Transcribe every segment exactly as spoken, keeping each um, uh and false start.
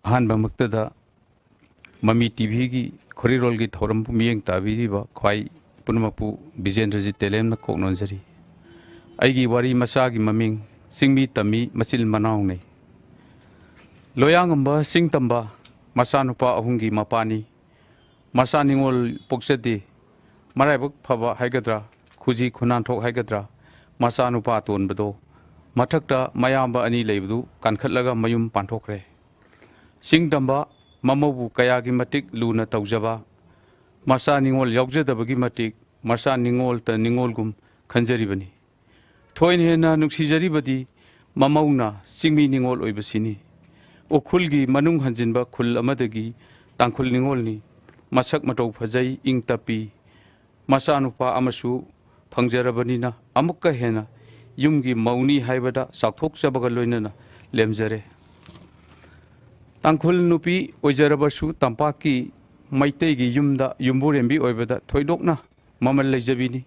ꯑꯍꯥꯟꯕꯃꯛꯇꯗ ꯃꯃꯤ ꯇꯤꯚꯤꯒꯤ ꯈꯣꯔꯤꯔꯣꯜꯒꯤ ꯊꯧꯔꯝꯕꯨ ꯃꯤꯠꯌꯦꯡ ꯇꯥꯕꯤꯔꯤꯕ ꯈ꯭ꯋꯥꯏ ꯄꯨꯝꯅꯃꯛꯄꯨ ꯕꯤꯖꯦꯟꯗ꯭ꯔꯖꯤꯠ ꯇꯦꯂꯦꯝꯅ ꯀꯣꯛ ꯅꯣꯟꯖꯔꯤ꯫ ꯑꯩꯒꯤ ꯋꯥꯔꯤ ꯃꯆꯥꯒꯤ ꯃꯃꯤꯡ ꯆꯤꯡꯃꯤ ꯇꯝꯃꯤ ꯃꯆꯤꯜ ꯃꯅꯥꯎꯅꯤ꯫ ꯂꯣꯌꯥꯉꯝꯕ ꯆꯤꯡ ꯇꯝꯕ ꯃꯆꯥꯅꯨꯄꯥ ꯑꯍꯨꯝꯒꯤ ꯃꯄꯥꯅꯤ꯫ ꯃꯆꯥ ꯅꯤꯉꯣꯜ ꯄꯣꯛꯆꯗꯦ꯫ ꯃꯔꯥꯏꯕꯛ ꯐꯕ ꯍꯥꯏꯒꯗ꯭ꯔꯥ, ꯈꯨꯖꯤ ꯈꯨꯅꯥꯟꯊꯣꯛ ꯍꯥꯏꯒꯗ꯭ꯔꯥ, ꯃꯆꯥꯅꯨꯄꯥ ꯑꯇꯣꯟꯕꯗꯣ ꯃꯊꯛꯇ ꯃꯌꯥꯝꯕ ꯑꯅꯤ ꯂꯩꯕꯗꯨ ꯀꯟꯈꯠꯂꯒ ꯃꯌꯨꯝ ꯄꯥꯟꯊꯣꯛꯈ꯭ꯔꯦ꯫ ꯆꯤꯡ ꯇꯝꯕ ꯃꯃꯧꯕꯨ ꯀꯌꯥꯒꯤ ꯃꯇꯤꯛ ꯂꯨꯅ ꯇꯧꯖꯕ, ꯃꯆꯥ ꯅꯤꯉꯣꯜ ꯌꯥꯎꯖꯗꯕꯒꯤ ꯃꯇꯤꯛ ꯃꯆꯥ ꯅꯤꯉꯣꯜꯇ ꯅꯤꯉꯣꯜꯒꯨꯝ ꯈꯟꯖꯔꯤꯕꯅꯤ꯫ ꯊꯣꯏꯅ ꯍꯦꯟꯅ ꯅꯨꯡꯁꯤꯖꯔꯤꯕꯗꯤ ꯃꯃꯧꯅ ꯆꯤꯡꯃꯤ ꯅꯤꯉꯣꯜ ꯑꯣꯏꯕꯁꯤꯅꯤ꯫ ꯎꯈ꯭ꯔꯨꯜꯒꯤ ꯃꯅꯨꯡ ꯍꯟꯖꯤꯟꯕ ꯈꯨꯜ ꯑꯃꯗꯒꯤ ꯇꯥꯡꯈꯨꯜ ꯅꯤꯉꯣꯜꯅꯤ꯫ ꯃꯁꯛ ꯃꯇꯧ ꯐꯖꯩ, ꯏꯪ ꯇꯞꯄꯤ꯫ ꯃꯆꯥꯅꯨꯄꯥ ꯑꯃꯁꯨ ꯐꯪꯖꯔꯕꯅꯤꯅ ꯑꯃꯨꯛꯀ ꯍꯦꯟꯅ ꯌꯨꯝꯒꯤ ꯃꯧꯅꯤ ꯍꯥꯏꯕꯗ ꯆꯥꯎꯊꯣꯛꯆꯕꯒ ꯂꯣꯏꯅꯅ ꯂꯦꯝꯖꯔꯦ꯫ ꯇꯥꯡꯈꯨꯜ ꯅꯨꯄꯤ ꯑꯣꯏꯖꯔꯕꯁꯨ ꯇꯝꯄꯥꯛꯀꯤ ꯃꯩꯇꯩꯒꯤ ꯌꯨꯝꯗ ꯌꯨꯝꯕꯨꯔꯦꯝꯕꯤ ꯑꯣꯏꯕꯗ ꯊꯣꯏꯗꯣꯛꯅ ꯃꯃꯜ ꯂꯩꯖꯕꯤꯅꯤ꯫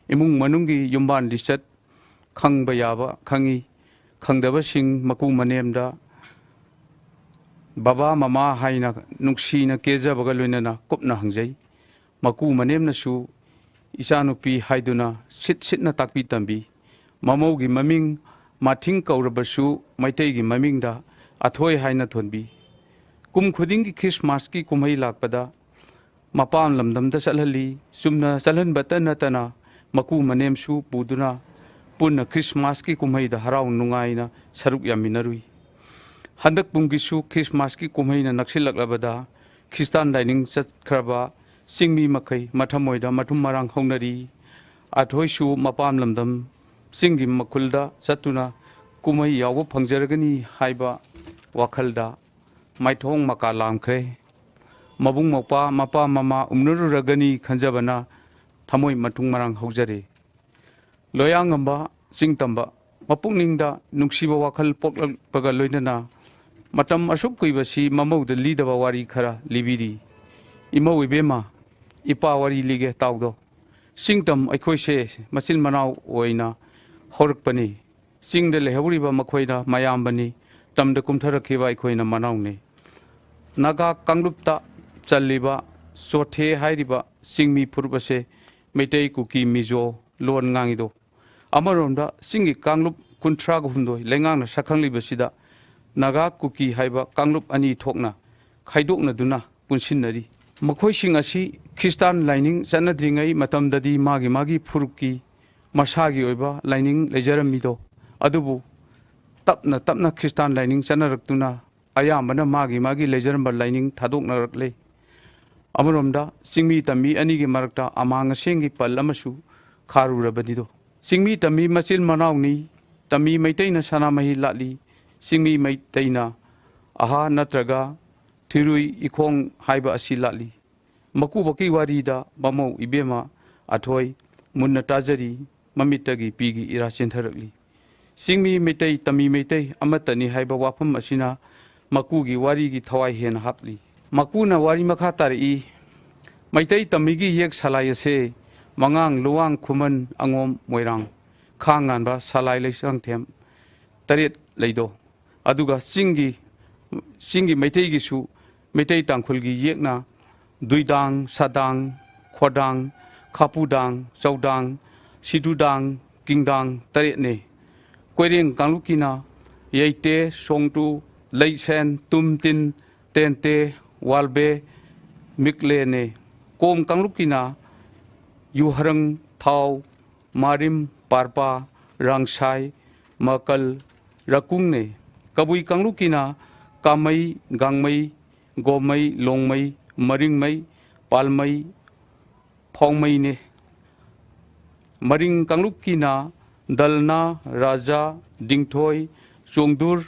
ꯏꯃꯨꯡ ꯃꯅꯨꯡꯒꯤ ꯌꯨꯝꯕꯥꯟ ꯂꯤꯆꯠ ꯈꯪꯕ ꯌꯥꯕ ꯈꯪꯉꯤ꯫ ꯈꯪꯗꯕꯁꯤꯡ ꯃꯀꯨ ꯃꯅꯦꯝꯗ ꯕꯕꯥ ꯃꯃꯥ ꯍꯥꯏꯅ ꯅꯨꯡꯁꯤꯅ ꯀꯦꯖꯕꯒ ꯂꯣꯏꯅꯅ ꯀꯨꯞꯅ ꯍꯪꯖꯩ꯫ ꯃꯀꯨ ꯃꯅꯦꯝꯅꯁꯨ ꯏꯆꯥꯅꯨꯄꯤ ꯍꯥꯏꯗꯨꯅ ꯁꯤꯠ ꯁꯤꯠꯅ ꯇꯥꯛꯄꯤ ꯇꯝꯕꯤ꯫ ꯃꯃꯧꯒꯤ ꯃꯃꯤꯡ ꯃꯥꯊꯤꯡ ꯀꯧꯔꯕꯁꯨ ꯃꯩꯇꯩꯒꯤ ꯃꯃꯤꯡꯗ ꯑꯊꯣꯏ ꯍꯥꯏꯅ ꯊꯣꯟꯕꯤ꯫ ꯀꯨꯝ ꯈꯨꯗꯤꯡꯒꯤ ꯈ꯭ꯔꯤꯁꯃꯥꯁꯀꯤ ꯀꯨꯝꯍꯩ ꯂꯥꯛꯄꯗ ꯃꯄꯥꯝ ꯂꯝꯗꯝꯗ ꯆꯠꯍꯜꯂꯤ꯫ ꯆꯨꯝꯅ ꯆꯠꯍꯟꯕꯇ ꯅꯠꯇꯅ ꯃꯀꯨ ꯃꯅꯦꯝꯁꯨ ꯄꯨꯗꯨꯅ ꯄꯨꯟꯅ ꯈ꯭ꯔꯤꯁꯃꯥꯁꯀꯤ ꯀꯨꯝꯍꯩꯗ ꯍꯔꯥꯎ ꯅꯨꯡꯉꯥꯏꯅ ꯁꯔꯨꯛ ꯌꯥꯃꯤꯟꯅꯔꯨꯏ꯫ ꯍꯟꯗꯛ ꯀꯨꯝꯒꯤꯁꯨ ꯈ꯭ꯔꯤꯁꯃꯥꯁꯀꯤ ꯀꯨꯝꯍꯩꯅ ꯅꯛꯁꯤꯜꯂꯛꯂꯕꯗ ꯈ꯭ꯔꯤꯁꯇꯥꯟ ꯂꯥꯏꯅꯤꯡ ꯆꯠꯈ꯭ꯔꯕ ꯆꯤꯡꯃꯤ ꯃꯈꯩ ꯃꯊꯃꯣꯏꯗ ꯃꯊꯨꯝ ꯃꯔꯥꯡ ꯍꯧꯅꯔꯤ꯫ ꯑꯊꯣꯏꯁꯨ ꯃꯄꯥꯝ ꯂꯝꯗꯝ ꯆꯤꯡꯒꯤ ꯃꯈꯨꯜꯗ ꯆꯠꯇꯨꯅ ꯀꯨꯝꯍꯩ ꯌꯥꯎꯕ ꯐꯪꯖꯔꯒꯅꯤ ꯍꯥꯏꯕ ꯋꯥꯈꯜꯗ ꯃꯥꯏꯊꯣꯡ ꯃꯀꯥ ꯂꯥꯝꯈ꯭ꯔꯦ꯫ ꯃꯕꯨꯡ ꯃꯧꯄ꯭ꯋꯥ, ꯃꯄꯥ ꯃꯃꯥ ꯎꯅꯔꯨꯔꯒꯅꯤ ꯈꯟꯖꯕꯅ ꯊꯃꯣꯏ ꯃꯊꯨꯝ ꯃꯔꯥꯡ ꯍꯧꯖꯔꯦ꯫ ꯂꯣꯌꯥꯉꯝꯕ ꯆꯤꯡ ꯇꯝꯕ ꯃꯄꯨꯛꯅꯤꯡꯗ ꯅꯨꯡꯁꯤꯕ ꯋꯥꯈꯜ ꯄꯣꯛꯂꯛꯄꯒ ꯂꯣꯏꯅꯅ ꯃꯇꯝ ꯑꯁꯨꯛ ꯀꯨꯏꯕꯁꯤ ꯃꯃꯧꯗ ꯂꯤꯗꯕ ꯋꯥꯔꯤ ꯈꯔ ꯂꯤꯕꯤꯔꯤ꯫ ꯏꯃꯧ ꯏꯕꯦꯝꯃ, ꯏꯄꯥ ꯋꯥꯔꯤ ꯂꯤꯒꯦ ꯇꯥꯎꯗꯣ꯫ ꯆꯤꯡ ꯇꯝ ꯑꯩꯈꯣꯏꯁꯦ ꯃꯆꯤꯟ ꯃꯅꯥꯎ ꯑꯣꯏꯅ ꯍꯧꯔꯛꯄꯅꯤ꯫ ꯆꯤꯡꯗ ꯂꯩꯍꯧꯔꯤꯕ ꯃꯈꯣꯏꯅ ꯃꯌꯥꯝꯕꯅꯤ, ꯇꯝꯗ ꯀꯨꯝꯊꯔꯛꯈꯤꯕ ꯑꯩꯈꯣꯏꯅ ꯃꯅꯥꯎꯅꯤ꯫ ꯅꯥꯒꯥ ꯀꯥꯡꯂꯨꯞꯇ ꯆꯜꯂꯤꯕ ꯆꯣꯊꯦ ꯍꯥꯏꯔꯤꯕ ꯆꯤꯡꯃꯤ ꯐꯨꯔꯨꯞ ꯑꯁꯦ ꯃꯩꯇꯩ, ꯀꯨꯀꯤ, ꯃꯤꯖꯣ ꯂꯣꯟ ꯉꯥꯡꯉꯤꯗꯣ꯫ ꯑꯃꯔꯣꯝꯗ ꯆꯤꯡꯒꯤ ꯀꯥꯡꯂꯨꯞ ꯀꯨꯟꯊ꯭ꯔꯥꯒ ꯍꯨꯝꯗꯣꯏ ꯂꯩꯉꯥꯛꯅ ꯁꯛꯈꯪꯂꯤꯕꯁꯤꯗ ꯅꯥꯒꯥ, ꯀꯨꯀꯤ ꯍꯥꯏꯕ ꯀꯥꯡꯂꯨꯞ ꯑꯅꯤ ꯊꯣꯛꯅ ꯈꯥꯏꯗꯣꯛꯅꯗꯨꯅ ꯄꯨꯟꯁꯤꯟꯅꯔꯤ꯫ ꯃꯈꯣꯏꯁꯤꯡ ꯑꯁꯤ ꯈ꯭ꯔꯤꯁꯇꯥꯟ ꯂꯥꯏꯅꯤꯡ ꯆꯠꯅꯗ꯭ꯔꯤꯉꯩ ꯃꯇꯝꯗꯗꯤ ꯃꯥꯒꯤ ꯃꯥꯒꯤ ꯐꯨꯔꯨꯞꯀꯤ ꯃꯁꯥꯒꯤ ꯑꯣꯏꯕ ꯂꯥꯏꯅꯤꯡ ꯂꯩꯖꯔꯝꯃꯤꯗꯣ꯫ ꯑꯗꯨꯕꯨ ꯇꯞꯅ ꯇꯞꯅ ꯈ꯭ꯔꯤꯁꯇꯥꯟ ꯂꯥꯏꯅꯤꯡ ꯆꯠꯅꯔꯛꯇꯨꯅ ꯑꯌꯥꯝꯕꯅ ꯃꯥꯒꯤ ꯃꯥꯒꯤ ꯂꯩꯖꯔꯝꯕ ꯂꯥꯏꯅꯤꯡ ꯊꯥꯗꯣꯛꯅꯔꯛꯂꯦ꯫ ꯑꯃꯔꯣꯝꯗ ꯆꯤꯡꯃꯤ ꯇꯝꯃꯤ ꯑꯅꯤꯒꯤ ꯃꯔꯛꯇ ꯑꯃꯥꯡ ꯑꯁꯦꯡꯒꯤ ꯄꯜ ꯑꯃꯁꯨ ꯈꯥꯔꯨꯔꯕꯅꯤꯗꯣ꯫ ꯆꯤꯡꯃꯤ ꯇꯝꯃꯤ ꯃꯆꯤꯟ ꯃꯅꯥꯎꯅꯤ꯫ ꯇꯝꯃꯤ ꯃꯩꯇꯩꯅ ꯁꯅꯥꯃꯍꯤ ꯂꯥꯠꯂꯤ꯫ ꯆꯤꯡꯃꯤ ꯃꯩꯇꯩꯅ ꯑꯍꯥ ꯅꯠꯇ꯭ꯔꯒ ꯊꯤꯔꯨꯏ ꯏꯈꯣꯡ ꯍꯥꯏꯕ ꯑꯁꯤ ꯂꯥꯠꯂꯤ꯫ ꯃꯀꯨꯕꯣꯛꯀꯤ ꯋꯥꯔꯤꯗ ꯃꯃꯧ ꯏꯕꯦꯝꯃ ꯑꯊꯣꯏ ꯃꯨꯟꯅ ꯇꯥꯖꯔꯤ, ꯃꯃꯤꯠꯇꯒꯤ ꯄꯤꯒꯤ ꯏꯔꯥ ꯆꯦꯟꯊꯔꯛꯂꯤ꯫ ꯆꯤꯡꯃꯤ ꯃꯩꯇꯩ, ꯇꯝꯃꯤ ꯃꯩꯇꯩ ꯑꯃꯠꯇꯅꯤ ꯍꯥꯏꯕ ꯋꯥꯐꯝ ꯑꯁꯤꯅ ꯃꯀꯨꯒꯤ ꯋꯥꯔꯤꯒꯤ ꯊꯋꯥꯏ ꯍꯦꯟꯅ ꯍꯥꯞꯂꯤ꯫ ꯃꯀꯨꯅ ꯋꯥꯔꯤ ꯃꯈꯥ ꯇꯥꯔꯛꯏ, ꯃꯩꯇꯩ ꯇꯝꯃꯤꯒꯤ ꯌꯦꯛ ꯁꯂꯥꯏ ꯑꯁꯦ ꯃꯉꯥꯡ, ꯂꯨꯋꯥꯡ, ꯈꯨꯃꯟ, ꯑꯉꯣꯝ, ꯃꯣꯏꯔꯥꯡ, ꯈꯥ ꯉꯥꯟꯕ, ꯁꯂꯥꯏ, ꯂꯩꯁꯥꯡꯊꯦꯝ ꯇꯔꯦꯠ ꯂꯩꯗꯣ꯫ ꯑꯗꯨꯒ ꯆꯤꯡꯒꯤ, ꯆꯤꯡꯒꯤ ꯃꯩꯇꯩꯒꯤꯁꯨ ꯃꯩꯇꯩ ꯇꯥꯡꯈꯨꯜꯒꯤ ꯌꯦꯛꯅ ꯗꯨꯏꯗꯥꯡ, ꯁꯥꯗꯥꯡ, ꯈꯣꯗꯥꯡ, ꯈꯥꯄꯨꯗꯥꯡ, ꯆꯧꯗꯥꯡ, ꯁꯤꯗꯨꯗꯥꯡ, ꯀꯤꯡꯗꯥꯡ ꯇꯔꯦꯠꯅꯤ꯫ ꯀꯣꯏꯔꯦꯡ ꯀꯥꯡꯂꯨꯞꯀꯤꯅ ꯌꯩꯇꯦ, ꯁꯣꯡꯇꯨ, ꯂꯩꯁꯦꯟ, ꯇꯨꯝꯇꯤꯟ, ꯇꯦꯟꯇꯦ, ꯋꯥꯜꯕꯦ, ꯃꯤꯛꯂꯦꯅꯦ꯫ ꯀꯣꯝ ꯀꯥꯡꯂꯨꯞꯀꯤꯅ ꯌꯨꯍꯔꯪ, ꯊꯥꯎ, ꯃꯥꯔꯤꯝ, ꯄꯥꯔꯄꯥ, ꯔꯥꯡꯁꯥꯏ, ꯃꯀꯜ, ꯔꯀꯨꯡꯅꯦ꯫ ꯀꯕꯨꯏ ꯀꯥꯡꯂꯨꯞꯀꯤꯅ ꯀꯥꯃꯩ, ꯒꯥꯡꯃꯩ, ꯒꯣꯃꯩ, ꯂꯣꯡꯃꯩ, ꯃꯔꯤꯡꯃꯩ, ꯄꯥꯜꯃꯩ, ꯐꯥꯎꯃꯩꯅꯦ꯫ ꯃꯔꯤꯡ ꯀꯥꯡꯂꯨꯞꯀꯤꯅ ꯗꯜꯅꯥ, ꯔꯥꯖꯥ, ꯗꯤꯡꯊꯣꯏ, ꯆꯣꯡꯗꯨꯔ,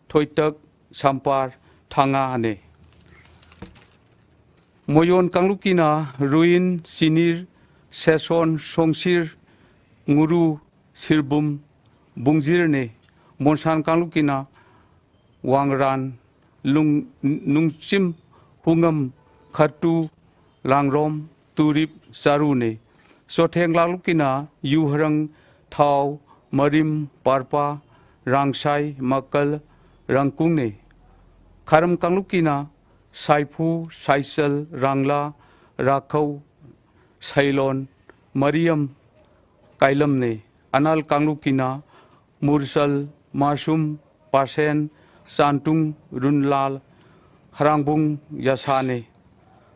ꯊꯣꯏꯇꯛ, ꯁꯝꯄꯥꯔ, ꯊꯥꯉꯥꯅꯦ꯫ ꯃꯣꯌꯣꯟ ꯀꯥꯡꯂꯨꯞꯀꯤꯅ ꯔꯨꯏꯟ, ꯆꯤꯅꯤꯔ, ꯁꯦꯁꯣꯟ, ꯁꯣꯡꯁꯤꯔ, ꯉꯨꯔꯨ, ꯁꯤꯔꯕꯨꯝ, ꯕꯨꯡꯖꯤꯔꯅꯦ꯫ ꯃꯣꯟꯁꯥꯟ ꯀꯥꯡꯂꯨꯞꯀꯤꯅ ꯋꯥꯡꯔꯥꯟ, ꯂꯨꯡ-, ꯅꯨꯡꯆꯤꯝ, ꯍꯨꯉꯝ, ꯈꯔꯇꯨ, ꯂꯥꯡꯔꯣꯝ, ꯇꯨꯔꯤꯞ, ꯆꯥꯔꯨꯅꯦ꯫ ꯆꯣꯊꯦꯡ ꯀꯥꯡꯂꯨꯞꯀꯤꯅ ꯌꯨꯍꯔꯪ, ꯊꯥꯎ, ꯃꯔꯤꯝ, ꯄꯥꯔꯄꯥ, ꯔꯥꯡꯁꯥꯏ, ꯃꯀꯜ, ꯔꯪꯀꯨꯡꯅꯦ꯫ ꯈꯥꯔꯝ ꯀꯥꯡꯂꯨꯞꯀꯤꯅ ꯁꯥꯏꯐꯨ, ꯁꯥꯏꯆꯜ, ꯔꯥꯡꯂꯥ, ꯔꯥꯈꯧ, ꯁꯩꯂꯣꯟ, ꯃꯔꯤꯌꯝ, ꯀꯥꯏꯂꯝꯅꯦ꯫ ꯑꯅꯥꯜ ꯀꯥꯡꯂꯨꯞꯀꯤꯅ ꯃꯨꯔꯁꯜ, ꯃꯥꯔꯁꯨꯝ, ꯄꯥꯁꯦꯟ, ꯆꯥꯟꯇꯨꯡ, ꯔꯨꯟꯂꯥꯜ, ꯍꯔꯥꯡꯕꯨꯡ, ꯌꯥꯁꯥꯅꯦ꯫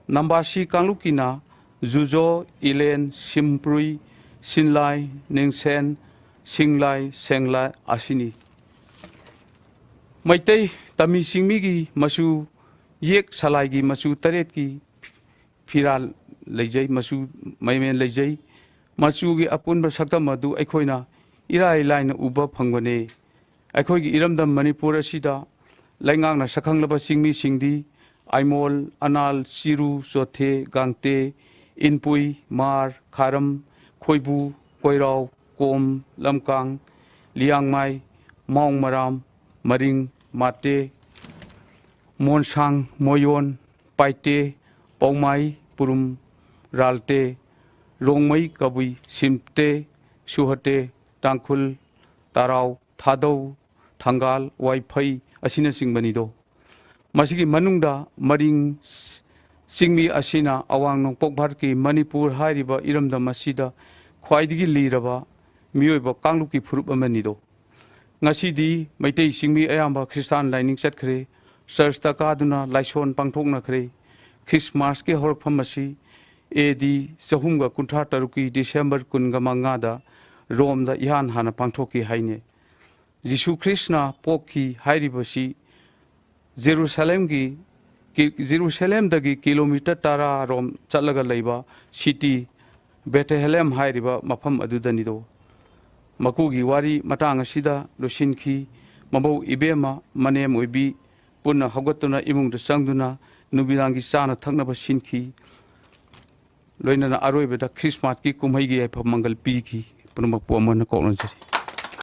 ꯅꯝꯕꯥꯁꯤ ꯀꯥꯡꯂꯨꯞꯀꯤꯅ ꯖꯨꯖꯣ, ꯏꯂꯦꯟ, ꯁꯤꯝꯄ꯭ꯔꯨꯏ, ꯁꯤꯟꯂꯥꯏ, ꯅꯤꯡꯁꯦꯟ, ꯁꯤꯡꯂꯥꯏ, ꯁꯦꯡꯂꯥꯏ ꯑꯁꯤꯅꯤ꯫ ꯃꯩꯇꯩ ꯇꯝꯃꯤ ꯆꯤꯡꯃꯤꯒꯤ ꯃꯆꯨ ꯌꯦꯛ ꯁꯂꯥꯏꯒꯤ ꯃꯆꯨ ꯇꯔꯦꯠꯀꯤ ꯐꯤꯔꯥꯜ ꯂꯩꯖꯩ, ꯃꯆꯨ ꯃꯌꯥꯝ ꯂꯩꯖꯩ꯫ ꯃꯆꯨꯒꯤ ꯑꯄꯨꯟꯕ ꯁꯛꯇꯝ ꯑꯗꯨ ꯑꯩꯈꯣꯏꯅ ꯏꯔꯥꯏ ꯂꯥꯏꯅ ꯎꯕ ꯐꯪꯕꯅꯤ꯫ ꯑꯩꯈꯣꯏꯒꯤ ꯏꯔꯝꯗꯝ ꯃꯅꯤꯄꯨꯔ ꯑꯁꯤꯗ ꯂꯩꯉꯥꯛꯅ ꯁꯛꯈꯪꯂꯕ ꯆꯤꯡꯃꯤꯁꯤꯡꯗꯤ ꯑꯥꯏꯃꯣꯜ, ꯑꯅꯥꯜ, ꯆꯤꯔꯨ, ꯆꯣꯊꯦ, ꯒꯥꯡꯇꯦ, ꯏꯟꯄꯨꯏ, ꯃꯥꯔ, ꯈꯥꯔꯝ, ꯈꯣꯏꯕꯨ, ꯀꯣꯏꯔꯥꯎ, ꯀꯣꯝ, ꯂꯝꯀꯥꯡ, ꯂꯤꯌꯥꯡꯃꯥꯏ, ꯃꯥꯎꯡ ꯃꯔꯥꯝ, ꯃꯔꯤꯡ, ꯃꯥꯇꯦ, ꯃꯣꯟꯁꯥꯡ, ꯃꯣꯌꯣꯟ, ꯄꯥꯏꯇꯦ, ꯄꯧꯃꯥꯏ, ꯄꯨꯔꯨꯝ, ꯔꯥꯜꯇꯦ, ꯔꯣꯡꯃꯩ, ꯀꯕꯨꯏ, ꯁꯤꯝꯇꯦ, ꯁꯨꯍꯇꯦ, ꯇꯥꯡꯈꯨꯜ, ꯇꯔꯥꯎ, ꯊꯥꯗꯧ, ꯊꯪꯒꯥꯜ, ꯋꯥꯏꯐꯩ ꯑꯁꯤꯅꯆꯤꯡꯕꯅꯤꯗꯣ꯫ ꯃꯁꯤꯒꯤ ꯃꯅꯨꯡꯗ ꯃꯔꯤꯡ ꯆꯤꯡꯃꯤ ꯑꯁꯤꯅ ꯑꯋꯥꯡ ꯅꯣꯡꯄꯣꯛ ꯚꯥꯔꯠꯀꯤ ꯃꯅꯤꯄꯨꯔ ꯍꯥꯏꯔꯤꯕ ꯏꯔꯝꯗꯝ ꯑꯁꯤꯗ ꯈ꯭ꯋꯥꯏꯗꯒꯤ ꯂꯤꯔꯕ ꯃꯤꯑꯣꯏꯕ ꯀꯥꯡꯂꯨꯞꯀꯤ ꯐꯨꯔꯨꯞ ꯑꯃꯅꯤꯗꯣ꯫ ꯉꯁꯤꯗꯤ ꯃꯩꯇꯩ ꯆꯤꯡꯃꯤ ꯑꯌꯥꯝꯕ ꯈ꯭ꯔꯤꯁꯇꯥꯟ ꯂꯥꯏꯅꯤꯡ ꯆꯠꯈ꯭ꯔꯦ꯫ ꯆꯔꯆꯇ ꯀꯥꯗꯨꯅ ꯂꯥꯏꯁꯣꯟ ꯄꯥꯡꯊꯣꯛꯅꯈ꯭ꯔꯦ꯫ ꯈ꯭ꯔꯤꯁꯃꯥꯁꯀꯤ ꯍꯧꯔꯛꯐꯝ ꯑꯁꯤ ꯑꯦ ꯗꯤ ꯆꯍꯨꯝꯒ ꯀꯨꯟꯊ꯭ꯔꯥ ꯇꯔꯨꯛꯀꯤ ꯗꯤꯁꯦꯝꯕꯔ ꯀꯨꯟꯒ ꯃꯉꯥꯗ ꯔꯣꯝꯗ ꯏꯍꯥꯟ ꯍꯥꯟꯅ ꯄꯥꯡꯊꯣꯛꯈꯤ ꯍꯥꯏꯅꯩ꯫ ꯖꯤꯁꯨ ꯈ꯭ꯔꯤꯁꯅ ꯄꯣꯛꯈꯤ ꯍꯥꯏꯔꯤꯕꯁꯤ ꯖꯦꯔꯨꯁꯥꯂꯦꯝꯒꯤ, ꯀꯤ-, ꯖꯦꯔꯨꯁꯥꯂꯦꯝꯗꯒꯤ ꯀꯤꯂꯣꯃꯤꯇꯔ ꯇꯔꯥ ꯔꯣꯝ ꯆꯠꯂꯒ ꯂꯩꯕ ꯁꯤꯇꯤ ꯕꯦꯊꯦꯍꯦꯂꯦꯝ ꯍꯥꯏꯔꯤꯕ ꯃꯐꯝ ꯑꯗꯨꯗꯅꯤꯗꯣ꯫ ꯃꯀꯨꯒꯤ ꯋꯥꯔꯤ ꯃꯇꯥꯡ ꯑꯁꯤꯗ ꯂꯣꯏꯁꯤꯟꯈꯤ꯫ ꯃꯃꯧ ꯏꯕꯦꯝꯃ, ꯃꯅꯦꯝ ꯑꯣꯏꯕꯤ ꯄꯨꯟꯅ ꯍꯧꯒꯠꯇꯨꯅ ꯏꯃꯨꯡꯗ ꯆꯪꯗꯨꯅ ꯅꯨꯃꯤꯗꯥꯡꯒꯤ ꯆꯥꯅ ꯊꯛꯅꯕ ꯁꯤꯟꯈꯤ꯫ ꯂꯣꯏꯅꯅ ꯑꯔꯣꯏꯕꯗ ꯈ꯭ꯔꯤꯁꯃꯥꯁꯀꯤ ꯀꯨꯝꯍꯩꯒꯤ ꯌꯥꯏꯐ ꯃꯪꯒꯜ ꯄꯤꯈꯤ꯫ ꯄꯨꯝꯅꯃꯛꯄꯨ ꯑꯃꯨꯛ ꯍꯟꯅ ꯀꯣꯛꯅꯖꯔꯤ꯫